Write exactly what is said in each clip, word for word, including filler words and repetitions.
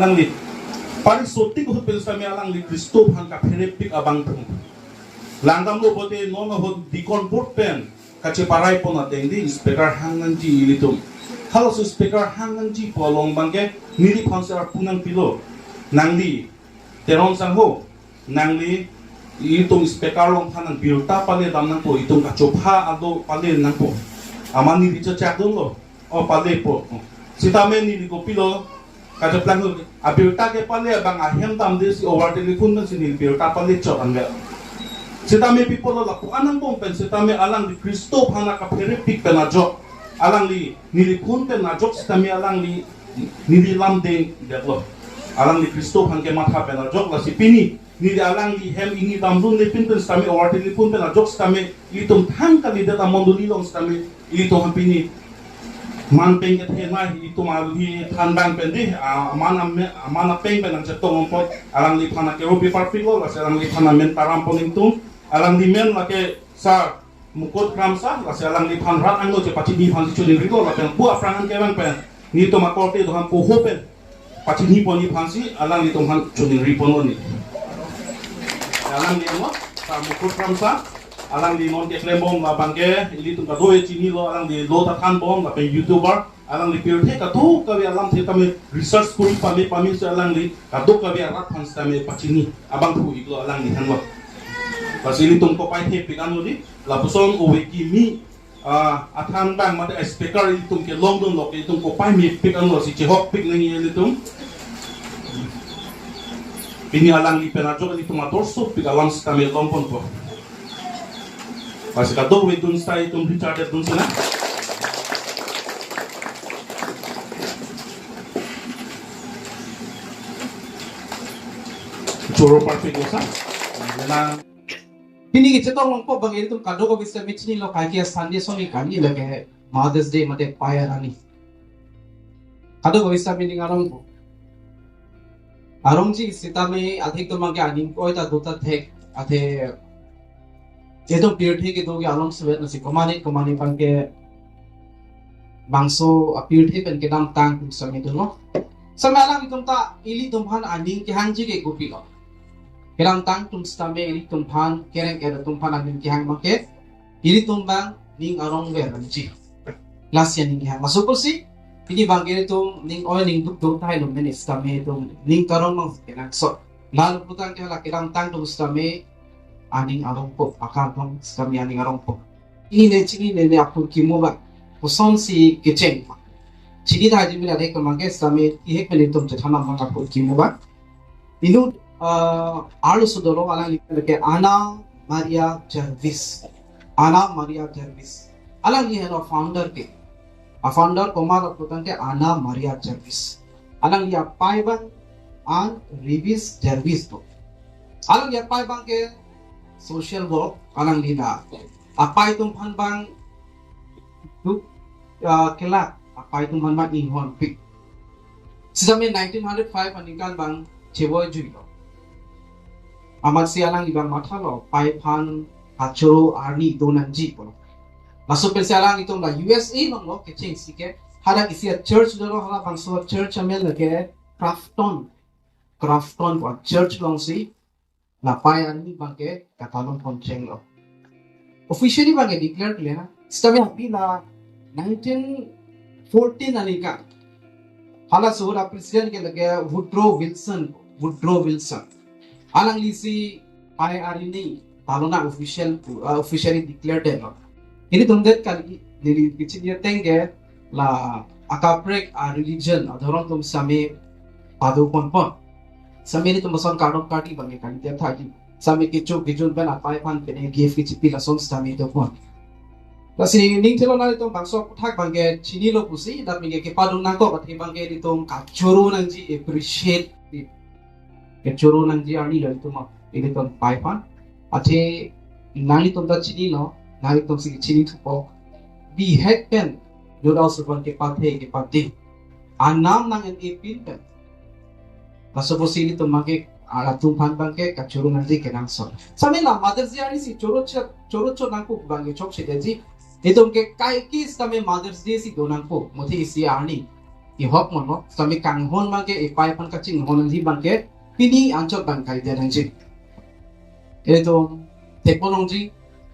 Alangli, parik sotik ahut pen sitame alangli Khristo aphan kapherepik abang thum. Langdamlo pote non ahut deacon board pen kacheparai pon ateng di speaker hang nangji ilitum. Halaso speaker hang nangji pu along abangke neliphan sar pu nangpilo. Nangli, Teron sangho, nangli itum speaker along aphan nang birta pale dam nangpo, itum kachopha ado pale nangpo. Amat neli chechak dunlo, o palepo. Sitame neli kopilo, kacheplang abirta kepale abang ahem damde si over telephone pensi neli birta pale chot anvet. Sitame pi pulo lapu-an angbong pen sitame alangli Khristo aphan kapherepik pen ajok. Alangli neli phone pen ajok sitame alangli neli lam dengdetlo. Alangli Khristo aphan kematha pen ajok lasi pini neli alangli hem ingni damdunle pin pen sitame over telephone pen ajok sitame ilitum thang kalidet amondoli along sitame ilitum aphan pini man pen kethenei itum alhi than bang pen di, ah, aman ame-, aman apeng pen nangchetong ongpot alangliphan akeropi parpiklo lasi alangliphan amen taram pon ingtung. Alangli men lake Sar Mukut Kramsa, lasi alangliphan rat angno chepachiniphansi choningrilo lapen pu aphrang an kevang pen nelitum akorte dohan poho pen pachinipon iphansi alanglitum aphan choningripon oni. Alangli mo, Sar Mukut Kramsa, alangli non keklembom labangke ilitum kadokave chinilo, alangli lo ta thanbom lapen YouTuber, alangli pirthe kadokave alamthe tame research kuri pame pame si alangli kadokave arat aphan sitame pachini abang thu iklo alangli thanlo. Lasi ilitum kopai thepik anlo di, lapuson ove kimi, ah, athan bang mate speaker ilitum kelongdunlo ke ilitum kopai mepik anlo si chehokpik nangji ilitum. Pini alangli pen ajok ilitum adorsopik alam sitame longponpo. Lasi kadokave dun sita itum Richard dun sina. Choro parpik lo sa. Nang pini kechetong longpo bang ilitum kadokave sitame chinilo kaike Sunday song ni kali lake Mother's Day mate pai arni. Kadokave sitame ning arongpo. Arongji sitame athek atum abangke aning koi ta do ta thek, athe itum pirthe kedo ke along sevet nasi komane komane abangke bangso apirthe pen kedamtang atum sitame dunlo. Sitame alanglitum ta ilitum aphan aning kehangji ke kopilo. Kedamtang atum sitame ilitum aphan kereng kere atum aphan aning kehang abangke ilitum abang ning arong ver nangji. Lasi aning kehang. Laso apotsi pini abangke ilitum ning oi ning duk do tahai lo mene sitame itum ning karong abang kenangsot. Lalu putang ke la kedamtang atum sitame aning arongpo, akam abang sitame aning arongpo. Chinine chinine ne apor kimo abang kosonsi kecheng abang. Chini tahai ji mila dek abangke sitame ihek pen itum chethan abang apor kimo abang. Inut, ah, arloso dolo alangli ke Anna Maria Jarvis. Anna Maria Jarvis. Alangli henlo founder ke. A founder komat aputang ke Anna Maria Jarvis. Alangli apai abang Ann Rivers Jarvis do. Alangli apai abangke social work alangli la. Apai atum aphan abang duk, ah, kelak, apai atum aphan abang inghonpik. Sitame nineteen hundred five aningkan abang chevoi juilo. Amatsi alangli abang mathalo, pai aphan kachoro arni do nangji pulo. Laso pensi alanglitum la U S A along lo kechengsi ke, hadak isi a-church dolo, halabangso church amen lake Crafton. Crafton pu a-church alongsi la pai arni abangke katalon ponchenglo. Officially abangke declare kele na. Sitame happy la nineteen fourteen aningkan. Halaso ahut a-president ke lake Woodrow Wilson, Woodrow Wilson. Alanglisi pai arni talon official, uh, officially declare detlo. Ilitum det kali, neli kechini ateng ke la akaprek a-religion, adhorom atum sitame pado ponpon. Sitame ilitum ason kardom kardi abangke kali det thaji. Sitame kecho kejun pen apai aphan pene gift kechipi lason sitame do pon. Lasi ning thelo nanglitum bangso aphuthak abangke chinilo pusi, dak abangke kepadun nangkok athe abangke ilitum kachoro nangji, appreciate di. Kachoro nangji arni lo itum a, ilitum pai aphan. Athe nanglitum ta chinilo, nanglitumsi chini thupo. Bihek pen, noda osopon kepathe, kepathe. Anam nang-en-e pin pen. Laso apotsi ilitum abangke, ah, latum aphan abangke, kachoro nangji kenangsot. Sitame la Mother's Day arnisi choro chot, choro chot nangkok abangke chokche detji. Itum ke kaike sitame Mother's Day si do nangkok, mothe isi arni. ihok mono, sami kanghon abangke, ipai aphan kachinghon nangji abangke, pini anchot abang kaidet nangji. Ilitum thekpo nangji,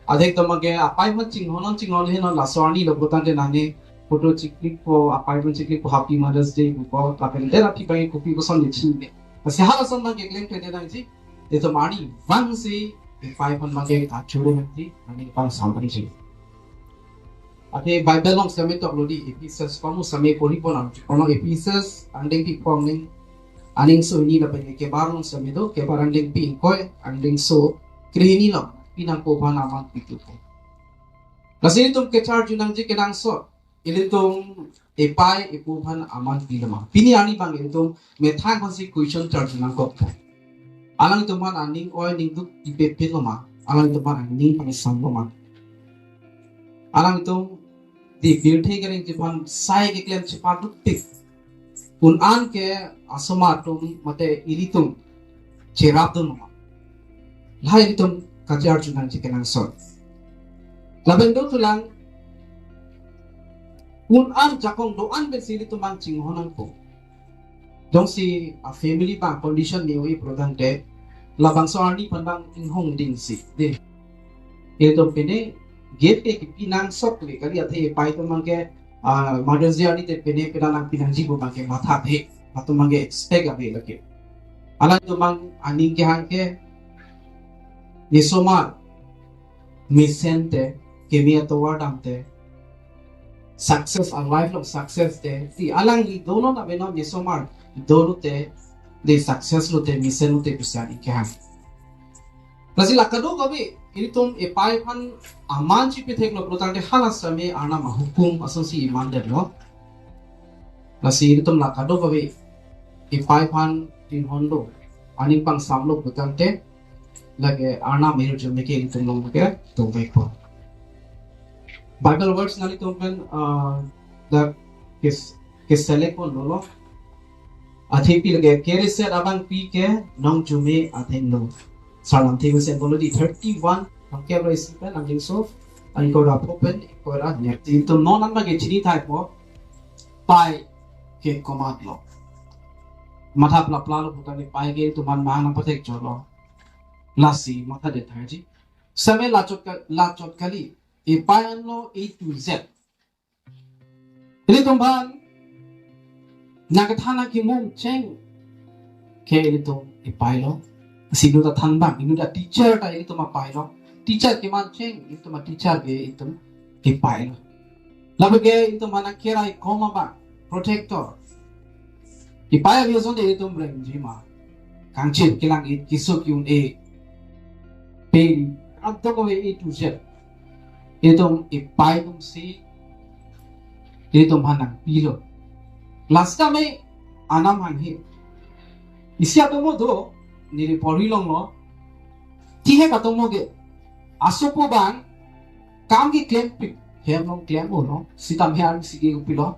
adek atum abangke, apai aphan chinghon, chinghon he non laso arni lo putangte nangli photo chiklikpo, apai aphan chiklikpo, Happy Mother's Day pupo, lapen det aphi abangke kopi koson le chinine. Lasi halason abangke klemkledet nangji, ilitum arnivang si ipai aphan abangke kachure nangji, arni pang sampai nangji. Athe Bible along sitame toklo di, Ephesus komu sitame porhi ponam. Kono Ephesus angdengpi ingkoi, aning so hini lapen kebar along sitame do, kebar angdengpi ingkoi, aning so krehini along, pinangko aphan aman pitu ko. Lasi ilitum kecharju nangji kenangsot, ilitum ipai ipo aphan aman pilo ma. Pini arni abang ilitum methang aphansi question charju nangkok. Alangtum aphan aning oi ningduk ipe pilo ma. Alangtum aphan aning pangsam lo ma. Alangtum di birthe kereng aphan sai keklem chepaduk pik. Un-an ke asomar atum mate ilitum cherapdun ma. Lahai ilitum kacharju nangji kenangsot. Lapen do tulang un-an jakong do-an pensi ilitum abang chinghon nangpo. Jongsi a family abang condition ne oi prodante, labangso arni aphan abang inghong dingsi de. Ilitum pine gift ke kipi nangsot le kali, athe ipai atum abangke, ah, Mother's Day arni te pine pine nangpi nangji pu abangke matha he, atum abangke expect ave lake. Alangtum abang aning kehang ke, ne osomar mesen te, keme atovar damte, success, a life along success te, si alangli dono na beno ne osomar dono te, de success lote, mesen lote pusi aning kehang. Lasi la kadokave, ilitum ipai aphan aman chipetheklo pulotangte hala sitame Arnam ahukum asonsi imandetlo. Lasi ilitum la kadokave ipai aphan chinghon do, aning pangsamlo pulotangte, lake Arnam ahirjume ke ilitum along ke tongvekpo. Bible verse nanglitum pen, ah, dak kes-, keselect pon dolo. Athe pi lake, keriset abangpi ke nongjume athengno. Sarlamthe mesen bolo di thirty-one, nangkep ra isi pen, nangdingso, ingkoi ra pho pen, ingkoi ra ner. Ilitum non an abangke chini thaipo, pai ke komatlo. Matha plapla lo pulotangte pai ke ilitum aphan mahang nangpathek cholo. Lasi mathadet thaiji. Sitame lachot ka-, lachot kali. Ipai anlo A to Z. Ilitum aphan nangkethan nangkimum cheng ke ilitum ipai lo. Si inut ta thanbang, inut ta teacher ta ilitum apai lo. Teacher keman cheng, ilitum a teacher ke ilitum ipai lo. Lapen ke ilitum aphan nangkerai kom abang, protector. Ipai avi ason te ilitum rengji ma. Kangchir kelang-it, keso ke-un-e, pen, kadokave A to Z. Ilitum ipai atumsi ilitum aphan nangpilo. Lasi tame Arnam hanghe. Isi atomo do, neli porhi longlo. Tihek atomo ke. Asopo abang kam keklempik, hem along klem-o lo, sitame arnisi ke kopilo.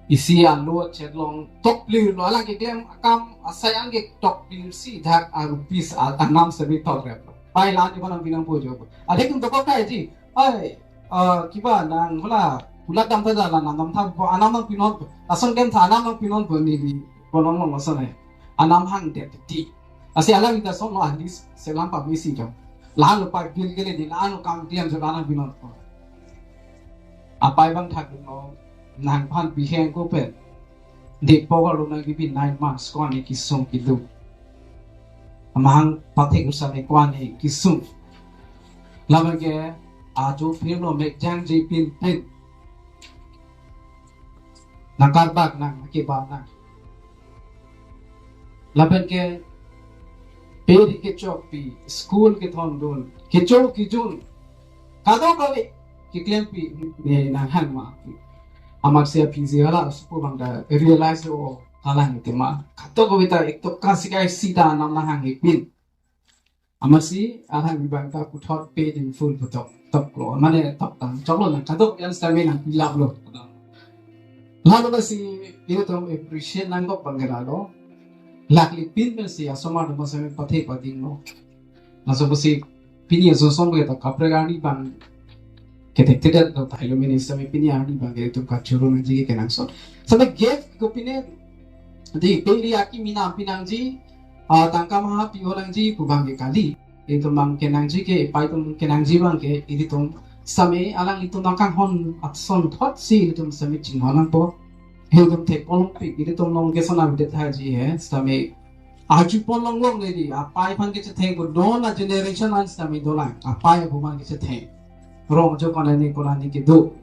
Isi alo chet along tokplir lo, alang keklem akam asai an ke tokplir si dak a rupees a, anam sebi tok rep. Pai la-an ke panang pinang po jo. Adek tum tokok kaiji. Ai, ah, kiba nang hula, hula dam ta jala nam dam tha po, anam nangpinon po. Asong dem tha anam nangpinon po, neli ponong long asong hai. Anam hangdet ti. Lasi alang ita song lo ahli selam pamisi jong. La-an lo pai bill kele di, la-an lo kam klem jo, la-an nangpinon po. Apai abang thakdun lo, nangphan biheng ko pen. Dipok arlo nangkepi nine months ko-an ne kesung kedo. Amahang pathek usa ne ko-an ne kesung. Labang ke ajo phirlo mek jangje pinpin. Nangkarbak nang, nangkeba nang. Lapen ke peri kechokpi, school kethondun, kecho kejun. Kadokave keklempi ne nanghang ma. Amatsi aphi si hala asopo abang ta realize lo, halang tema. Kadokave ta ek toka si kai sita nam nanghanghe pin. Amatsi alang abang ta puthot paid in full putok, toklo. Mane toktang choklo nang, kadok an sitame nangpilaplo. Lalo si ilitum appreciate nangkok abang ke lalo. Lakli pin pensi asomar atum sitame pathe padinglo. Laso pusi pini ason som ke ta kaprek arni abang kethekthedet lo, tahai lo mini sitame pini arni abang ke itum kachoro nangji ke kenangsot. Sitame gap kopine, di pengri akimi nangpi nangji, ah, tangka maha pi-o nangji pu abang ke kali. Itum abang kenangji ke, pai atum kenangji abang ke, ilitum sitame alanglitum nangkanghon ason thotsi ilitum sitame chinghon nangpo. Ilitum thek ponlongpik, ilitum long keson avedet thaji he, sitame arjupon longlongle di, apai aphan kechethengpo, don a-generation an sitame dolang, apai apo aphan kechetheng. Rong ajo konani konani kedo,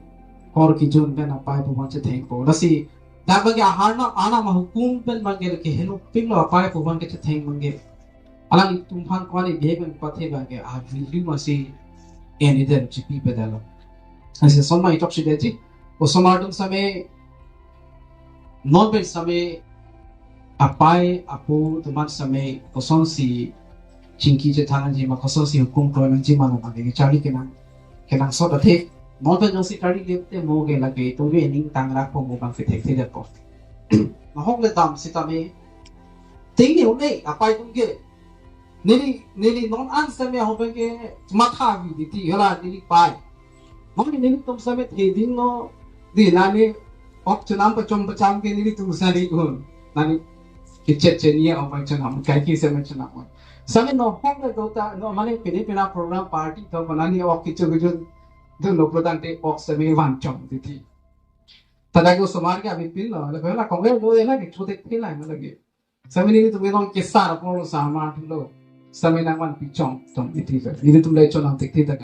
kor kejun pen apai apo aphan chethengpo. Lasi dak abang ke aharnam, arnam ahukum pen abang ke kehenopiklo apai apo aphan kechetheng abang ke. Alanglitum aphan konani bihek pen pathe abang ke, a-value masi en iden chipi pedalo. Lasi osomar itok si deji, osomar atum sitame, non pen sitame, apai apo atum aphan sitame kosonsi chingki chethan nangji ma, kosonsi hukum kroi nangji ma, non abang ke charli kenang, kenangsot athe. Non pen jongsi charli lepte mo ke lake itum ke ning tangrak po mo abang ke thekthedetpo. Nahok le dam sitame, ting ni une apai atum ke, neli, neli non an sitame ahong pen ke matha avi di ti, hala neli pai. Mane nelitum sitame theding lo di, nani ok chenam pachom pacham ke nelitum sari un. Nani kechet cheni ahong pen chenam, kaike sitame chenam un. Sitame nahok le do ta, no mane pini pina program party to konani ok kecho kejun dunlo pulotangte ok sitame van chom di ti. Tada ke osomar ke abipin lo, le pela kongre lo, ela ke chote thela lagi. Sitame nelitum ke non kesar apor osomar lo. Sitame nangvanpi chom chom di ti. Nelitum le chonam thekthedet.